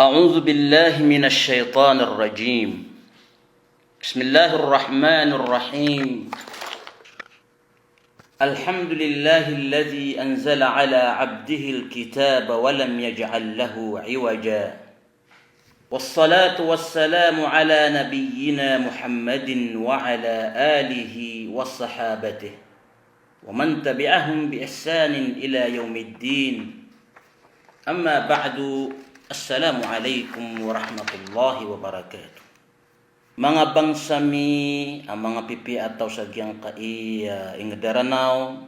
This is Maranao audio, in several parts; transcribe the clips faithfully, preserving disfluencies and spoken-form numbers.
أعوذ بالله من الشيطان الرجيم. بسم الله الرحمن الرحيم. الحمد لله الذي أنزل على عبده الكتاب ولم يجعل له عوجا. والصلاة والسلام على نبينا محمد وعلى آله وصحابته ومن تبعهم بإحسان إلى يوم الدين. أما بعد. السلام عليكم ورحمة الله وبركاته. Manga bangsa mi a manga pipiya a taw sa giyangkai a inged a Ranaw,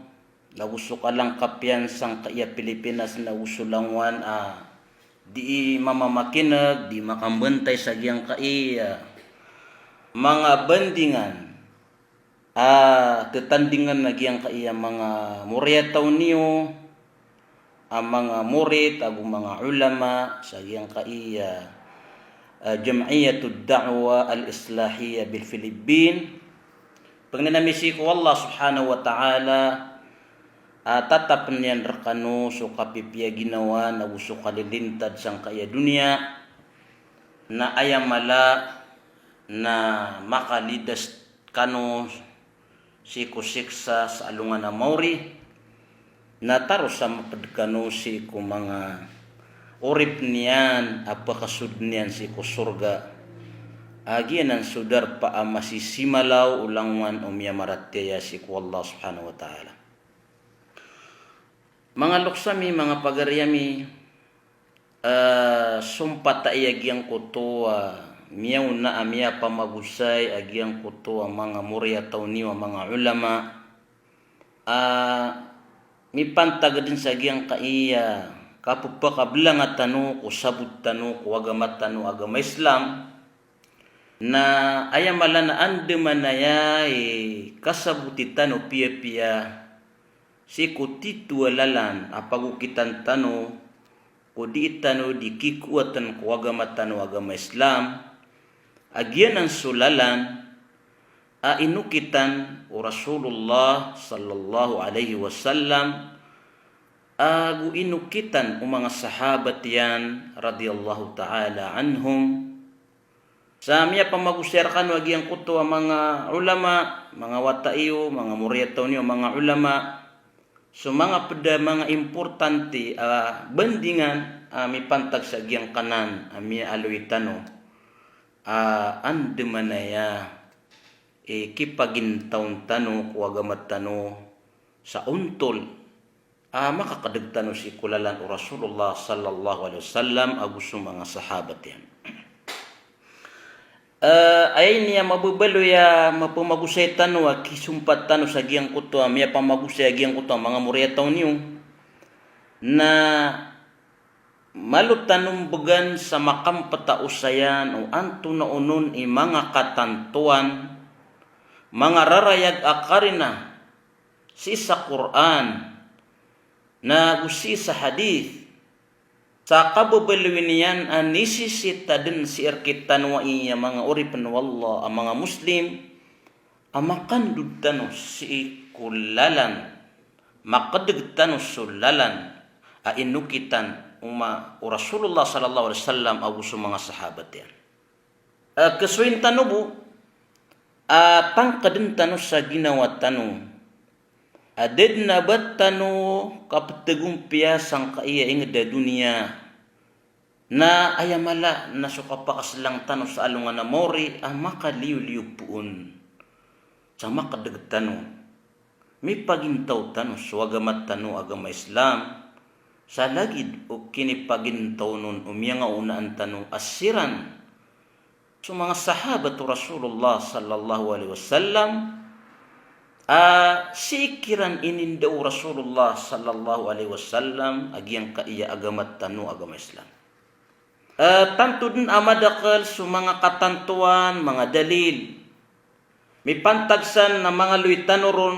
nago so kalangkap iyan sangkai a Pilipinas nago so langowan a dii mamamakineg, dii makambantay sa giyangkai a manga bandingan a tetandingan a giyangkai a manga moriyataw niyo, a manga morit ago manga olama sa giyangkai a, a, Jam'iyatud Da'wah Al-Islahiyah bil Filipin. Pangnin ami sii ko Allah Subhanahu wa Ta'ala a tatapen iyan rekano so kapipiya ginawa nago so kalilintad sangkai a doniya, na aya mala na makalidas kano sii ko siksa sa alongan a maori, na taros a maped kano sii ko manga orip niyan a pekesod niyan sii ko sorga. A giyanan so darpa a masisimalaw o langowan o miyamaratiyaya sii ko Allah Subhanahu wa Ta'ala. Manga loks ami, manga pagari ami, eh, sompat a iya giyangkoto a miyaona a miyapamagosay a giyangkoto a manga moriyataw niyo a manga olama a mipantag den sa giyangkai a kapepakabelanga tano ko sabot tano ko agama tano a agama Islam. Na aya mala na andamanaya i kasaboti tano piyapiya sii ko tito a lalan a pagokitan tano ko dii tano di kikowaten ko agama tano a agama Islam, a giyanan so lalan a inokitan o Rasulullah sallallahu alaihi wasallam, ago inokitan o manga sahabat iyan radiyallahu ta'ala anhum. Sa miyapamagosay rekano a giyangkoto a manga olama, manga wata iyo, manga moriyataw niyo a manga olama, so manga ped a manga importante a bandingan a mipantag sa giyangkanan a miyaaloy tano a andamanaya i kipagintaw tano ko agama tano sa ontol a makakedeg tano sii ko lalan o Rasulullah sallallahu alaihi wasallam ago so manga sahabat iyan. Eh, aya ini a mababaloy a mapamagosay tano a kisompat tano sa giyangkoto a miyapamagosay a giyangkoto a manga moriyataw niyo na malo tano mbegan sa makampet a osayan o antonaa onon i manga katantowan, manga rarayag a karina sii sa Qur'an nago sii sa hadith, sa kababaloy niyan a nisisita den sii rekitano a iya manga oripen o Allah a manga Muslim, a makandod tano sii ko lalan, makedeg tano so lalan a inokitan o ma-, o Rasulullah sallallahu alaihi wasallam ago so manga sahabat iyan. Eh, kesoyin tano bo a tangkeden tano sa ginawa tano a da den a ba tano kapetegompiya sangkai a inged a doniya. Na aya mala na so kapakaselang tano sa alongan a maori a makaliyo-liyo poon sa makedeg tano. Mipagintaw tano so agama tano a agama Islam sa lagid o kinipagintaw on o miyangaonaan tano a siran so manga sahabat o Rasulullah sallallahu alaihi wasallam, a sii kiran ininda o Rasulullah sallallahu alaihi wasallam a giyangkai a agama tano a agama Islam. Eh, tanto den a madakel so manga katantowan, manga dalil. Mipantag san na mangaloy tano ron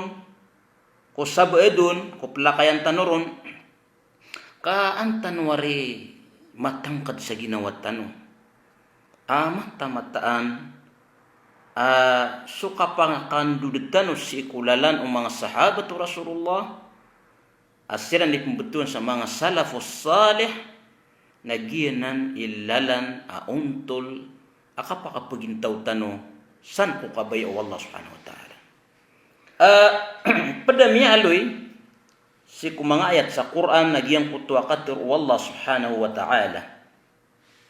ko sabaad on, ko pelakayan tano ron, ka an tano wari matangked sa ginawa tano a mataan-mataan a so kapangakandod tano sii ko lalan o manga sahabat o Rasulullah a siran i pembetowan sa manga salafus salih, na giyanan i lalan a ontol a kapakapagintaw tano san ko kabaya o Allah subhanahu wa ta'ala. Ah, pd a miyaaloy sii ko manga ayat sa Qur'an na giyangkoto a katharo o Allah subhanahu wa ta'ala: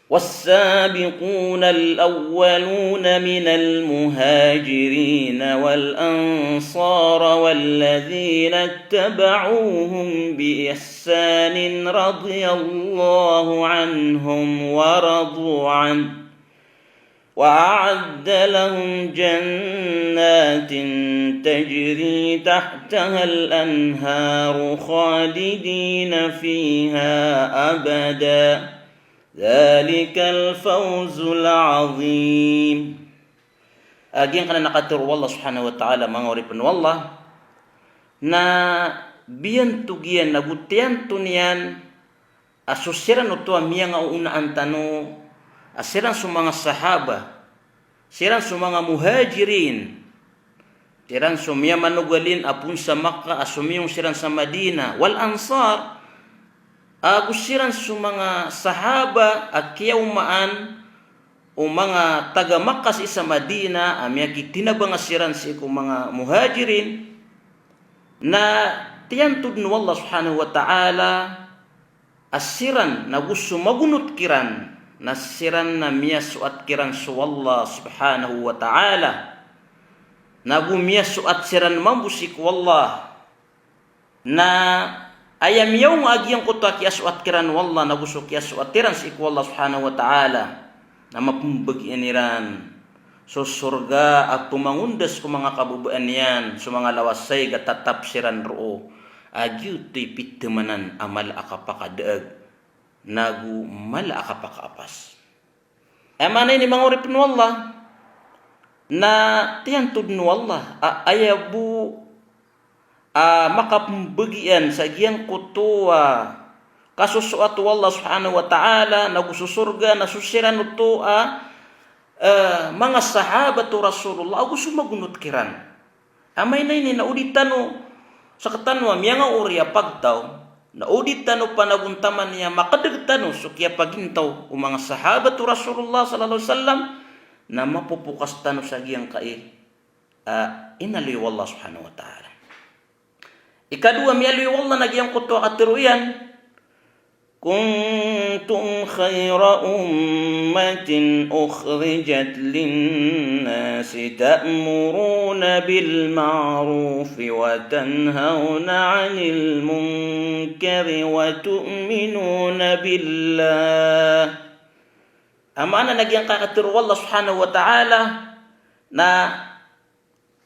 والسابقون الأولون من المهاجرين والأنصار والذين اتبعوهم بإحسان رضي الله عنهم ورضوا عنه وأعد لهم جنات تجري تحتها الأنهار خالدين فيها أبدا ذلك الفوز العظيم. A giyangkanan a katharo o Allah subhanahu wa ta'ala, manga oripn o Allah, na biyantog iyan ago tiyantod iyan a so siran oto a miyangaoonaan tano, a siran so manga sahaba, siran so manga muhajirin, siran so miyamanogalin a poon sa Makkah a somiyong siran sa Madinah, wal ansar, ago siran so manga sahaba a kiyaomaan o manga taga Makkah sii sa Madinah a miyakitinabanga siran sii ko manga muhajirin, na tiyantod o Allah subhanahu wa ta'ala a siran nago so magonot kiran na siran na miyasoat kiran so Allah subhanahu wa ta'ala, nago miyasoat siran mambo sii ko Allah. Na aya miyaoma a giyangkoto a kiyasoat kiran o Allah nago so kiyasoat iran sii ko Allah subhanahu wa ta'ala, na mapmbagian iran so sorga a pmangondas ko manga kababaan iyan so manga lawasayg a tatap siran roo a giyoto i pithamanan a mala a kapakadaag nago mala a kapakaapas. Aya maana ini, manga oripn o Allah, na tiyantod o Allah a aya bo a makapmbagian sa giyangkoto a kasosoat o Allah subhanahu wa ta'ala nago so sorga na so siran oto a, eh, manga sahabat o Rasulullah ago so magonot kiran. Aya maana ini na o di tano, sktano a miyangaori a pagtaw, na o di tano panagontaman iyan a makadg tano so kiyapagintaw o manga sahabat o Rasulullah sallallahu alaihi wasallam, na mapopokas tano sa giyangkai a inaloy o Allah subhanahu wa ta'ala. Ikadowa a miyaaloy o Allah na giyangkoto a katharo iyan: كنتم خير أمة أخرجت للناس تأمرون بالمعروف وتنهون عن المنكر وتؤمنون بالله. Aya maana na giyangkai a katharo o Allah subhanahu wa ta'ala na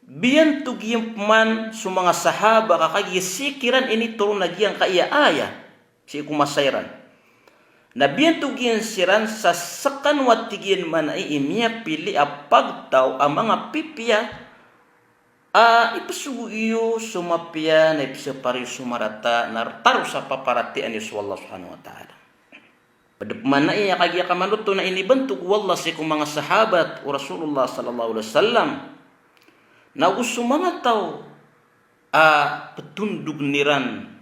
biyantog iyan pman so manga sahaba ka kagiya sii kiran initoron a giyangkai a ayat sii ko masa iran. Na biyantog iyan siran sa skano a tig iyan man a i miyapili a pagtaw a manga pipiya a ipsogo iyo so mapiya na ipsapar iyo so marata na rktaro sa paparatiyayaan iyo so Allah subhanahu wa ta'ala. Pd pman aya kagiya kamanoto na inibantog o Allah sii ko manga sahabat o Rasulullah sallallahu alaihi wasallam, nago so manga taw a ptondogn iran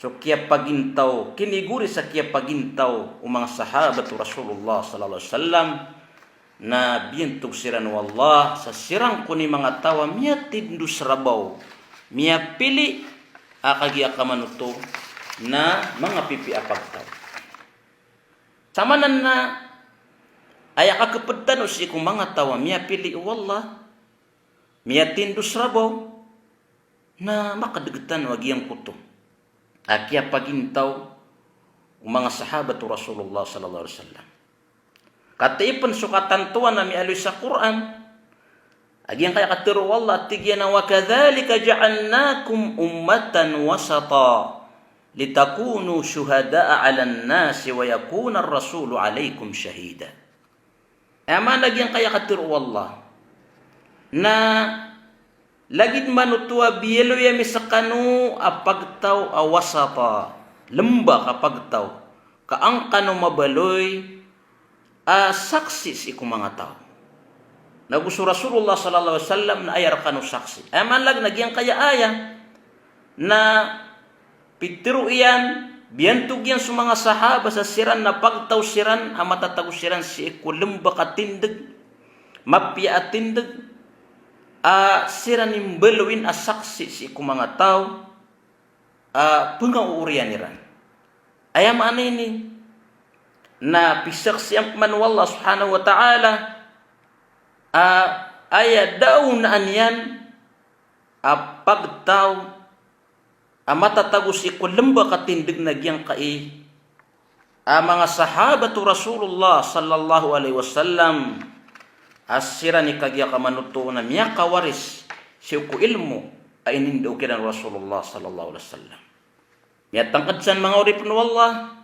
so kiyapagintaw, kinigori sa kiyapagintaw o manga sahabat o Rasulullah sallallahu alaihi wasallam, na biyantog siran o Allah sa siran kon i manga taw a miyatindo sa rabaw, miyapili a kagiya kamanoto na manga pipiya a pagtaw. Samanan na aya kakpd tano sii ko manga taw a miyapili o Allah, miyatindo sa rabaw, na makadg tano a giyangkoto a kiyapagintaw o manga sahabat o Rasulullah sallallahu alaihi wasallam. Katii pn so katantowan a miyaaloy sa Qur'an, a giyangkaya katharo o Allah a tig iyan a, "Wa kadhalika ja'alnakum ummatan wasata litakunu shuhada'a 'alan nasi wa yakunar rasulu 'alaikum shahida." Aya maana giyangkaya katharo o Allah na lagid man oto a biyaloy ami skano a pagtaw a wasata, lmbak a pagtaw, ka an kano mabaloy a saksi sii ko manga taw. Nago so Rasulullah sallallahu alaihi wasallam na aya rkano saksi. Aya maana lagid na giyangkaya aya na pitharo iyan Biyantog iyan so manga sahaba sa siran na pagtaw siran a matatago siran sii ko lmbak a tindg, mapiya a tindg, a siran i mbalowin a saksi sii ko manga taw a pngaooriyan iran. Aya maana ini na pisaksian pman o Allah subhanahu wa ta'ala a aya da a onaan iyan a pagtaw a matatago sii ko lmbak a tindg na giyangkai a manga sahabat o Rasulullah sallallahu alaihi wasallam a siran i kagiya kamanoto na miyakawaris sii ko ilmo a inindaog iran o Rasulullah sallallahu alaihi wasallam. Miyatangkd san manga oripn o Allah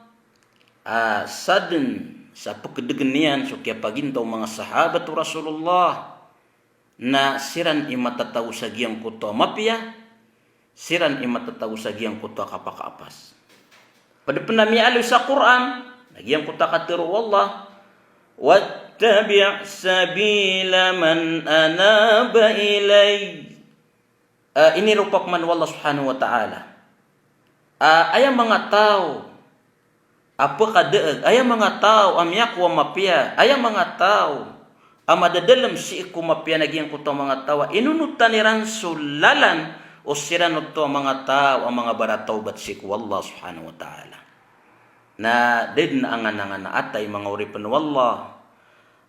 a sadn sa pkdgn iyan so kiyapagintaw o manga sahabat o Rasulullah na siran i matatago sa giyangkoto a mapiya, siran i matatago sa giyangkoto a kapakaapas. Pd pn a miyaaloy sa Qur'an na giyangkoto a katharo o Allah, "Wattabi' sabila man anaba ilay." Ah, iniropa pman o Allah subhanahu wa ta'ala a aya manga taw a pkadaag, aya manga taw a miyakowa mapiya, aya manga taw a madadalm sii ko mapiya na giyangkoto a manga taw a inonotan iran so lalan o siran oto a manga taw a manga baratawbat sii ko Allah subhanahu wa ta'ala. Na da dn a anganangana a atay manga oripn o Allah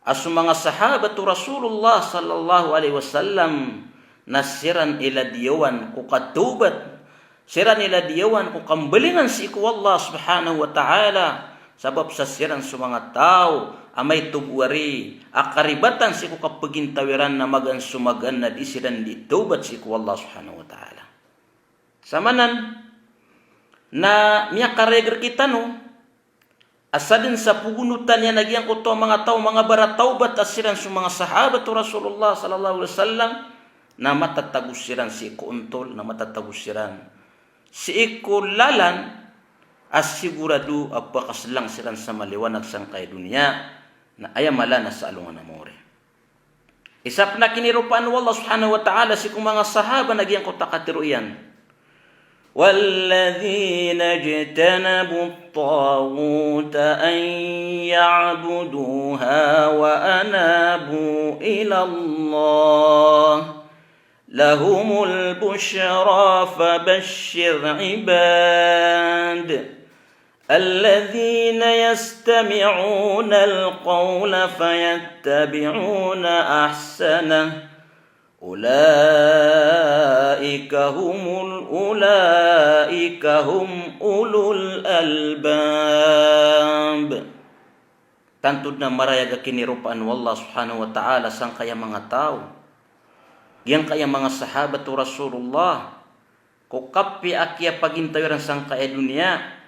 a so manga sahabat o Rasulullah sallallahu alaihi wasallam na siran i ladiyawan ko katawbat, siran i ladiyawan ko kambalingan sii ko Allah subhanahu wa ta'ala, sabap sa siran so manga taw a maitobo ari a karibatan sii ko kapagintaw iran na magaan so magaan na di siran di tawbat sii ko Allah subhanahu wa ta'ala. Samanan na miyakareg rktano a sadn sa pgonotan iyan a giyangkoto a manga taw, manga baratawbat a siran so manga sahabat o Rasulullah sallallahu alaihi wasallam, na matatago siran sii ko ontol, na matatago siran sii ko lalan a sigorado a phakaslang siran sa maliwanag sangkai a doniya, na aya mala na sa alongan a maori. Isa pn a kiniropaan o Allah subhanahu wa ta'ala sii ko manga sahaba na giyangkoto a katharo iyan, "Walladhina ijtanabu at-taghuta an ya'buduha wa anabu ila Allah, lahumul bushra fabashshir ibad." الذين يستمعون القول فيتبعون أحسنه، أولئك هم ال-، أولئك هم أولو الألباب. Tanto dn a marayag a kiniropaan o Allah subhanahu wa ta'ala sangkaya manga taw, giyangkaya manga sahabat o Rasulullah, ko kapiya a kiyapagintaw iran sangkaya doniya,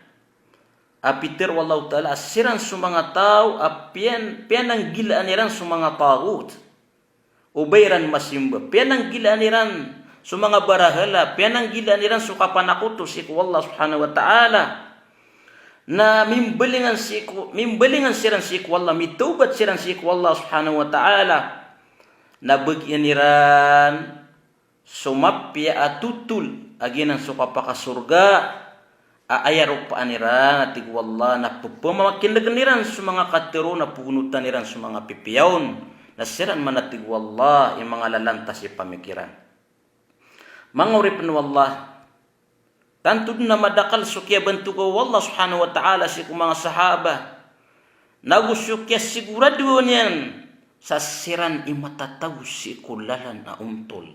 a pitharo o Allahu ta'ala a siran so manga taw a piyan-, piyananggilaan iran so manga taghut o ba iran masimba, piyananggilaan iran so manga barahala, piyananggilaan iran so kapanakoto sii ko Allah subhanahu wa ta'ala, na mimbalingan sii ko, mimbalingan siran sii ko Allah, mitawbat siran sii ko Allah subhanahu wa ta'ala, na bagian iran so mapiya a totol a giyanan so kapakasorga, a aya ropaan iran a tig o Allah na pphamamakinegn iran so manga katharo, na pgonotan iran so manga pipiya on, na siran man a tig o Allah i manga lalantas i pamikiran. Manga oripn o Allah, tanto dn a madakl so kiyabantoga o Allah subhanahu wa ta'ala sii ko manga sahaba, nago so kiyasigorado iyan sa siran i matatago sii ko lalan a ontol,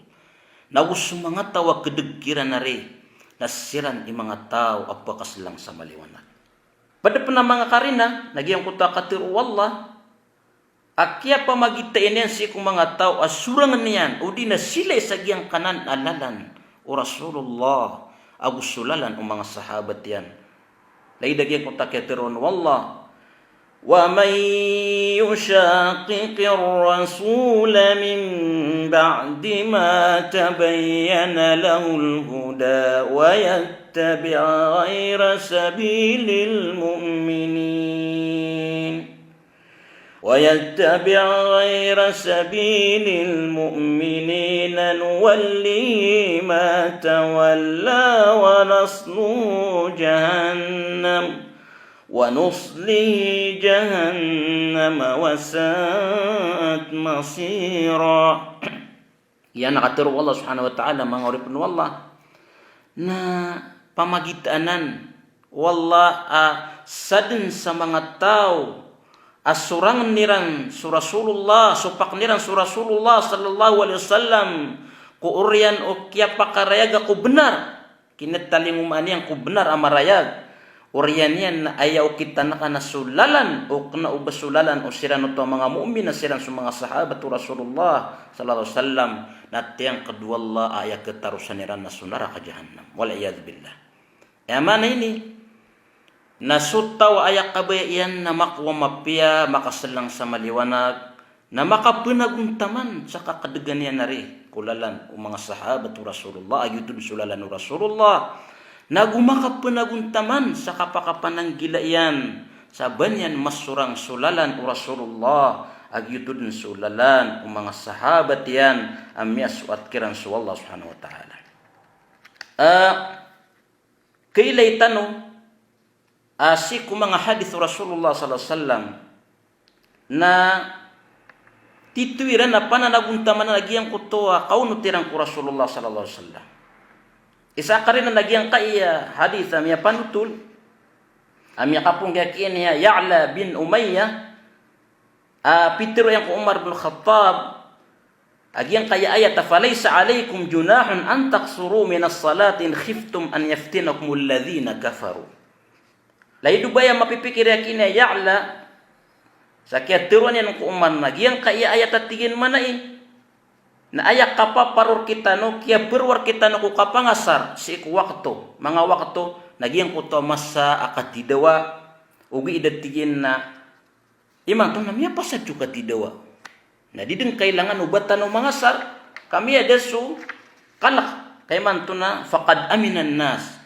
nago so manga taw a kdg kiran ari na siran i manga taw a phakaslang sa maliwanag. Pd pn a manga karina na giyangkoto a katharo o Allah a kiyapamagitai niyan sii ko manga taw a sorangn iyan odi na silay sa giyangkanan a lalan o Rasulullah ago so lalan o manga sahabat iyan. Lagid a giyangkoto a kiyatharoa o Allah: ومن يشاقق الرسول من بعد ما تبين له الهدى ويتبع غير سبيل المؤمنين ويتبع غير سبيل المؤمنين نوله ما تولى ونصله جهنم، ونصله جهنم وساءت مصيرا. Iyan a katharo o Allah subhanahu wa ta'ala, manga oripn o Allah, na pamagitaanan o Allah a sadn sa manga taw a sorangn iran so Rasulullah, sopakn iran so Rasulullah sallallahu alaihi wasallam ko oriyan o kiyapakarayag ko bnar. Kinatalingomaan iyan ko bnar a marayag. Oriyan iyan na aya okit anan a so lalan, o kna o ba so lalan o siran oto a manga mu'min, na siran so manga sahabat o Rasulullah sallallahu alaihi wasallam, na tiyangkd o Allah a aya khatarosan iran na so naraka jahannam. Wal iyadhu billah. Aya maana ini, na so taw a aya kabaya iyan na makowa mapiya, makaslang sa maliwanag, na makapnagontaman sa kakdgan iyan ari ko lalan o manga sahabat o Rasulullah, a giyoto dn so lalan o Rasulullah. Na go makapnagontaman sa kapakapananggila iyan sa ba niyan masorang so lalan o Rasulullah, a giyoto dn so lalan o manga sahabat iyan a miyasoat kiran so Allah subhanahu wa ta'ala. Ah, kailay tano a sii ko manga hadith o Rasulullah sallallahu alaihi wasallam na tito iran a pananagontaman a giyangkoto a kaonot iran ko Rasulullah sallallahu alaihi wasallam. Isa a karina na giyangkaya hadith a miyapanotol a miyakaponggiya ki ini a Ya'la bin Umayyah, a pitharo iyan ko Umar bin Khattab a giyangkaya ayat a, "Falaysa alaykum junahun an taqsuru minas salati in khiftum an yaftinakumul ladhina kafaru." Lagid o ba aya mapipikir iyan ki ini a Ya'la sa kiyatharo niyan ko Umar na giyangkaya ayat a tig iyan manaya na aya kapaparor kitano, kiyaparor kitano ko kapangasar sii ko wakto, manga wakto na giyangkoto a masa a katidawa, ogaid a tig iyan na imanto na miyapasad so katidawa. Na di dn kailangan o ba tano mangasar, ka miyada so kalk, ka imanto na faqad aminan nas.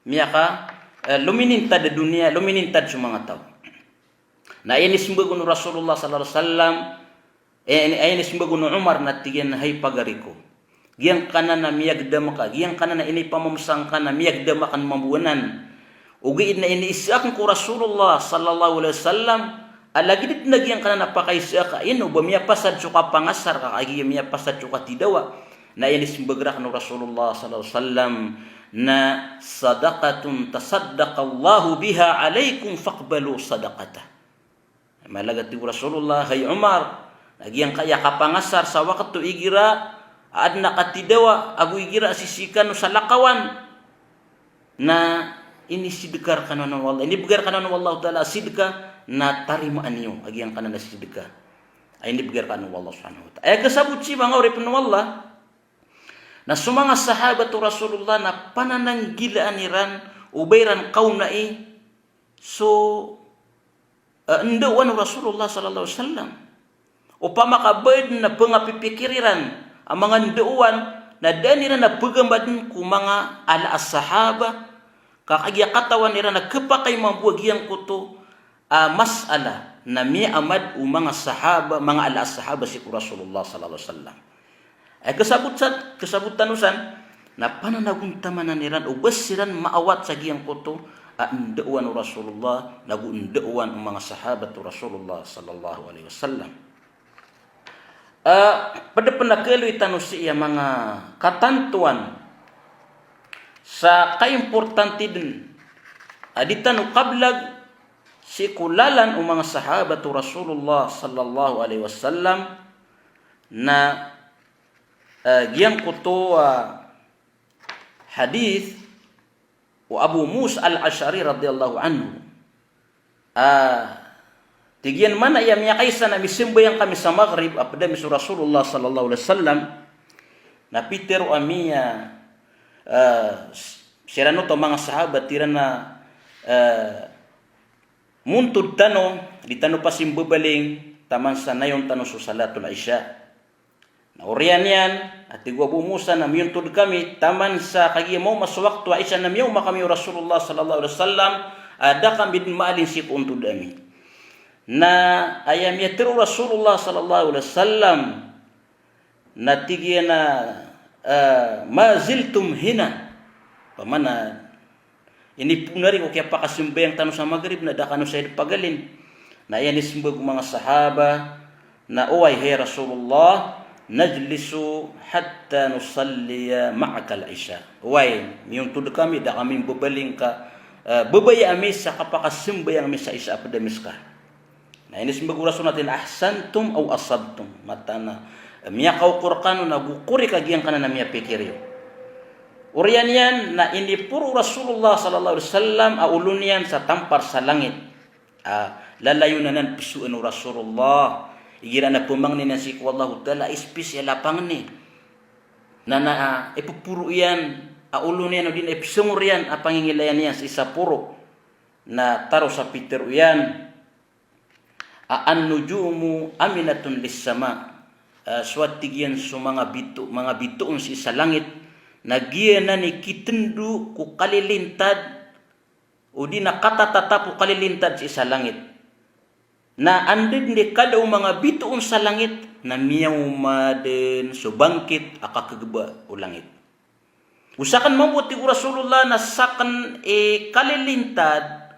Miyaka, eh, lominintad a doniya, lominintad so manga taw. Na aya inismbag on o Rasulullah sallallahu alaihi wasallam, eh, aya inismbag on o Umar na tig iyan a hay pagari ko, giyangkanan a miyagdam ka, giyangkanan a inipamamsa ngka na miyagdam akn mambo anan. Ogaid na iniisa akn ko Rasulullah sallallahu alaihi wasallam, a lagid dn a giyangkanan a pakaisaa ka, ino ba miyapasad so kapangasar ka, kagiya miyapasad so katidawa. Na aya inismbag rakn o Rasulullah sallallahu alaihi wasallam na, "Sadaqatun tasaddaqallahu biha alaykum faqbalu sadaqatah." Mala a tig o Rasulullah, hay Umar, na giyangkaya kapangasar sa wakto igira a adn a katidawa, ago igira a sisii kano sa lakawan, na inisidka rkano o Allah, inibgay rkano o Allah Ta'ala a sidka, na tarimaan iyo a giyangkanan a sidka a inibgay rkano o Allah Subhanahu wa Ta'ala. Aya kasabot sii, manga oripn o Allah, na so manga sahabat o Rasulullah na panananggilaan iran o ba iran kaonai so, eh, ndao o Rasulullah sallallahu alaihi wasallam. Opama ka ba dn a pngapipikir iran a manga ndao on, na da dn iran a pgambadn ko manga ala a sahaba, ka kagiya katawan iran a khapakay mambo a giyangkoto a masala na miyaamad o manga sahaba, manga ala a sahaba sii ko Rasulullah sallallahu alaihi wasallam. Aya kasabot san, kasabot tano san, na pananagontamanan iran o ba siran maawat sa giyangkoto a ndao o Rasulullah, nago ndao o manga sahabat o Rasulullah sallallahu alaihi wasallam. Ah, pd pn a kaaloy tano sii a manga katantoan sa kaimportante dn a di tano kablag sii ko lalan o manga sahabat o Rasulullah sallallahu alaihi wasallam, na, eh, giyangkoto a hadith o Abu Musa Al-Ash'ari radhiyallahu anhu. Ah, tig iyan manaya a miyakaisa na misambayang kami sa Maghrib a pd ami so Rasulullah sallallahu alaihi wasallam, na pitharo ami a, ah, s-, siran oto a manga sahabat iran a, ah, montod tano, di tano pasimbabaling taman sa nayon tano so Salatul Isha. Na oriyan iyan, a tig o Abu Musa, na miyontod kami taman sa kagiya maoma so wakto a Isha na miyaoma kami o Rasulullah sallallahu alaihi wasallam, a da kami dn maalin sii ko ontod ami. Na aya miyatharo o Rasulullah sallallahu alaihi wasallam na tig iyan a, eh, "Ma ziltum hina." Pamana, inipoon ari ko kiyapakasambayang tano sa Maghrib na da kano saya pagalin. Na aya inismbag o manga sahaba na, "Oway, hay Rasulullah, najlisu hatta nusalliya ma'akal isha." Oway, miyontod kami, da kami mbabaling ka, eh, babaya ami sa kapakasambayang ami sa Isha a pd ami ska. Na inismbag o Rasul na tig iyan a, "Ahsantum aw asabtum?" Mataan a, eh, miyakaokor kano na gokori ka giyangkanan a miyapikir iyo. Oriyan iyan na iniporo o Rasulullah sallallahu alaihi wasallam a olo niyan sa tampar sa langit. Ah, lalayon anan pzoon o Rasulullah. Igira na pmangnin iyan sii ko Allahu Ta'ala, special a pangni. Na, na, ah, ipoporo iyan a olo niyan odi na ipsongor iyan a pangingilayan iyan sii sa poro. Na taro sa pitharo iyan a, "An-nujumu aminatun lis-sama." Ah, so a tig iyan so manga bito, manga bitoon sii sa langit, na giyanan i kitndo ko kalilintad, odi na katatatap o kalilintad sii sa langit. Na anda dn i kada o manga bitoon sa langit, na miyaoma dn so bangkit a kakgba o langit. O sakn mambo, tig o Rasulullah, na sakn i kalilintad,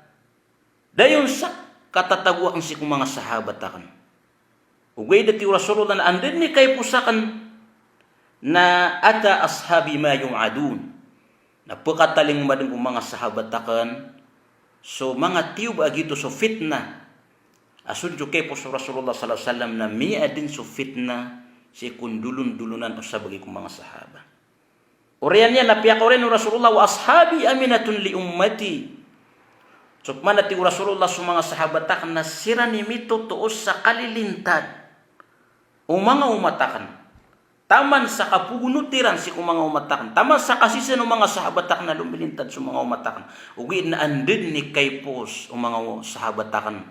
dayon sa katatago akn sii ko manga sahabat akn. Ogaid, tig o Rasulullah, na anda dn i kaipo sakn, na ata ashabi ma yu'adun. Na pkatalingoma dn ko manga sahabat akn so manga tiyoba a giyoto so fitnah. A so dn so kaipos o Rasulullah sallallahu alaihi wasallam na miyadn so fitnah sii ko ndolondolonan o sabagi ko manga sahaba. Oriyan iyan na piyakaoriyan o Rasulullah, "Wa ashabi aminatun li ummati." So pman a tig o Rasulullah, so manga sahabat akn na siran i mitotoo sa kalilintad o manga omat akn. Taman sa kapagonoti ran sii ko manga omat akn. Taman sa kasisii o manga sahabat akn na lomilintad so manga omat akn. Ogaid na anda dn i kaipos o manga o-, sahabat akn,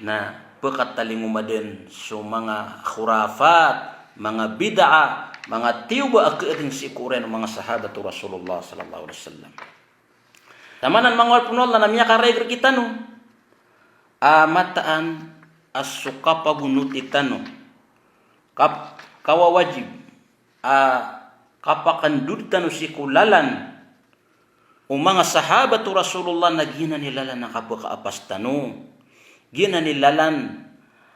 na pkatalingoma dn so manga khurafat, manga bid'ah, manga tiyoba a kaadn sii ko oriyan o manga sahabat o Rasulullah sallallahu alaihi wasallam. Taman a manga oripn o Allah, na miyakaraig rkitano a mataan a so kapagonoti tano, kap-, kawawajib a kapakandod tano sii ko lalan o manga sahabat o Rasulullah na giyanan i lalan a kapakaapas tano. Giyanan i lalan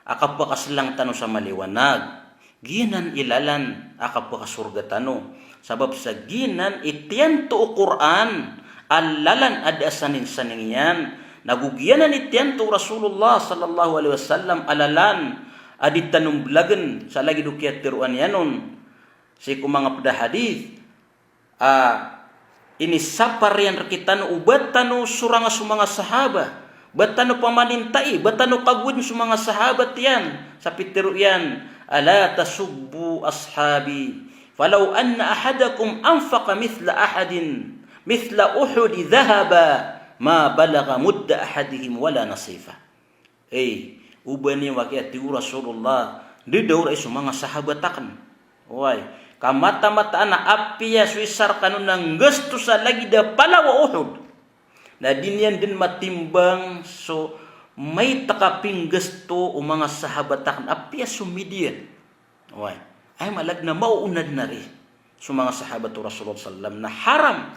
a kapakaslang tano sa maliwanag. Giyanan i lalan a kapakasorga tano. Sabap sa giyanan i tiyanto o Qur'an a lalan a da a saningsaning iyan. Nago giyanan i tiyanto o Rasulullah sallallahu alaihi wasallam a lalan a di tano mblagn sa lagid o kiyatharoa niyan on sii ko manga pd a hadith. Ah, inisapar iyan rkitano o ba tano soranga so manga sahaba, ba tano pamanintai, ba tano kagowad so manga sahabat iyan. Sa pitharo iyan, "Ala tasubbu ashabi, falaw anna ahadakum anfaqa mithla ahadin, mithla Uhudi dhahaba, ma balagha mudda ahadihim wala nasifa." Ey, oba niyo aki, a tig o Rasulullah, ndadaorai so manga sahabat akn. Oway, ka mataan-mataan a apiya so isa rkano na nggasto sa lagid a palaw a Uhud, na di niyan dn matimbang so maito a pinggasto o manga sahabat akn, apiya so midiyan. Oway, aya maana na maoona dn ari so manga sahabat o Rasulullah sallam na haram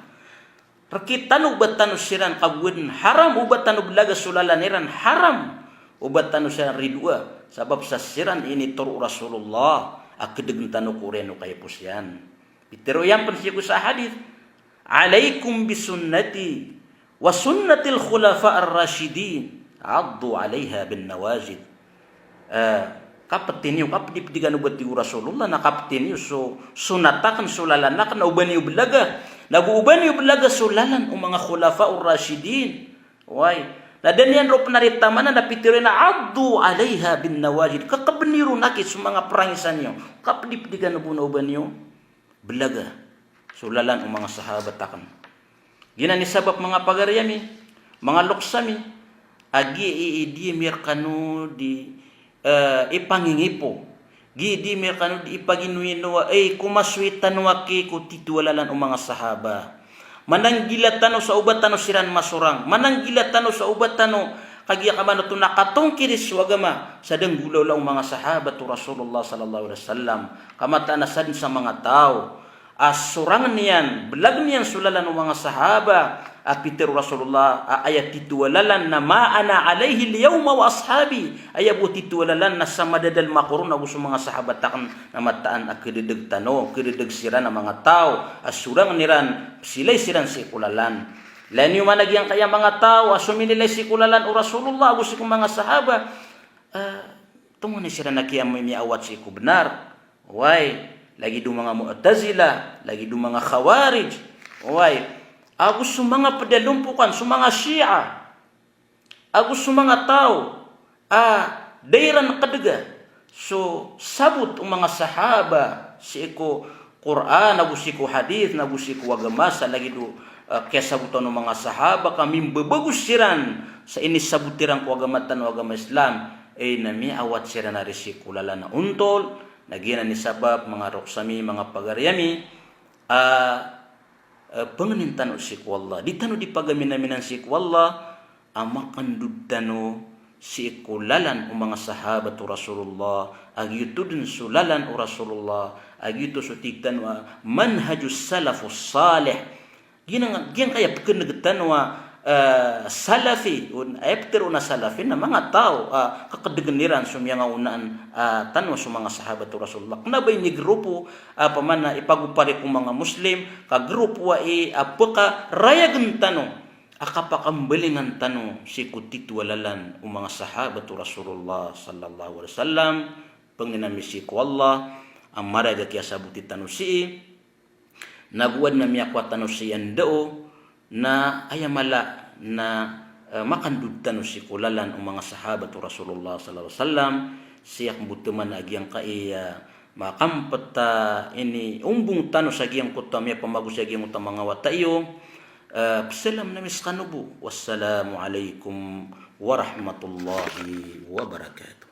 rkitano o ba tano siran kagowadan, haram o ba tano blaga so lalan iran, haram o ba tano siran ridoa, sabap sa siran i initoro o Rasulullah a kdgn tano ko oriyan o kaipos iyan. Pitharo iyan pn sii ko isa a hadith, "Alaikum bisunnati wa sunnatil khulafa'ir rashidin, addu alaiha bin nawajid." Eh, kapeti niyo, kapedipedi kano ba, tig o Rasulullah, na kapeti niyo so sunnat akn, so lalan akn, na oba niyo blaga. Nago oba niyo blaga so lalan o manga khulafa'ur rashidin. Oway. Na da niyan ron pn ari tamanan, na pitharo iyan a, "Addu alaiha bin nawajid." Kakeben iyo ron aki so manga perangisan iyo. Kapedipedi kano bo na oba niyo blaga so lalan o manga sahabat akn. Giyanan i sabap, manga pagari ami, manga loks ami, a gii di ami rkano di, eh, ipangingipo. Gii di ami rkano di ipaginoinoa, ey, komasoy tano aki ko tito a lalan o manga sahaba. Mananggila tano sa oba tano siran masorang. Mananggila tano sa oba tano Kagiya ka man oto na katongkiri so agama sa da nggolawla o manga sahabat o Rasulullah sallallahu alaihi wasallam. Ka mataan a sadn sa manga taw a sorangn iyan, blagn iyan so lalan o manga sahaba a pitharo o Rasulullah a aya titho a lalan na ma ana alaihi al-yawma wa ashabi. Aya bo titho a lalan na sa madadalm ako ron ago so manga sahabat akn, na mataan a kdadg tano, kdadg siran a manga taw a sorangn iran, pzilay siran sii ko lalan. Laya niyo man a giyangkaya manga taw a somililay sii ko lalan o Rasulullah ago sii ko manga sahaba. Ah, tonganay siran a kiyamimiyaawat sii ko bnar. Oway, lagid o manga Mu'tazilah, lagid o manga Khawarij. Oway, ago so manga pd a lompokan, so manga Shia. Ago so manga taw a da iran kdga so sabot o manga sahaba sii ko Qur'an, ago sii ko hadith, na ago sii ko agama sa lagid o, ah, kiyasabotan o manga sahaba ka mimbabago siran sa inisabot iran ko agama tano a agama Islam, eh, na miyaawat siran ari sii ko lalan a ontol, na giyanan i sabap, manga roks ami, manga pagari ami, ah, eh, pangnin tano sii ko Allah. Di tano di pagaminaminan sii ko Allah a makandod tano sii ko lalan o manga sahabat o Rasulullah, a giyoto dn so lalan o Rasulullah, a giyoto so tig tano a manhajus salafus salih. Giyangkaya pkhan'g tano a, eh, Salafi, on, aya ptharoon a Salafi na manga taw a kakdgn iran so miyangaonaan, ah, tano so manga sahabat o Rasulullah. Kna ba ini grupo a pman a ipagopari ko manga Muslim, ka grupo a i, a pkarayagn tano a kapakambalingan tano sii ko titho a lalan o manga sahabat o Rasulullah sallallahu alaihi wasallam. Pangnin ami sii ko Allah a marag a kiyasaboti tano sii, na go adn a miyakowa tano sii a ndao, na aya mala na, eh, makandod tano sii ko lalan o manga sahabat o Rasulullah sallallahu alaihi wasallam. Sii ko bo tman a giyangkaya, eh, makapmbtad a iniombong tano sa giyangkoto a miyapamago sa giyangkoto a manga wata iyo. Eh, pzalam ami skano bo. Wassalamu alaikum warahmatullahi wabarakatuh.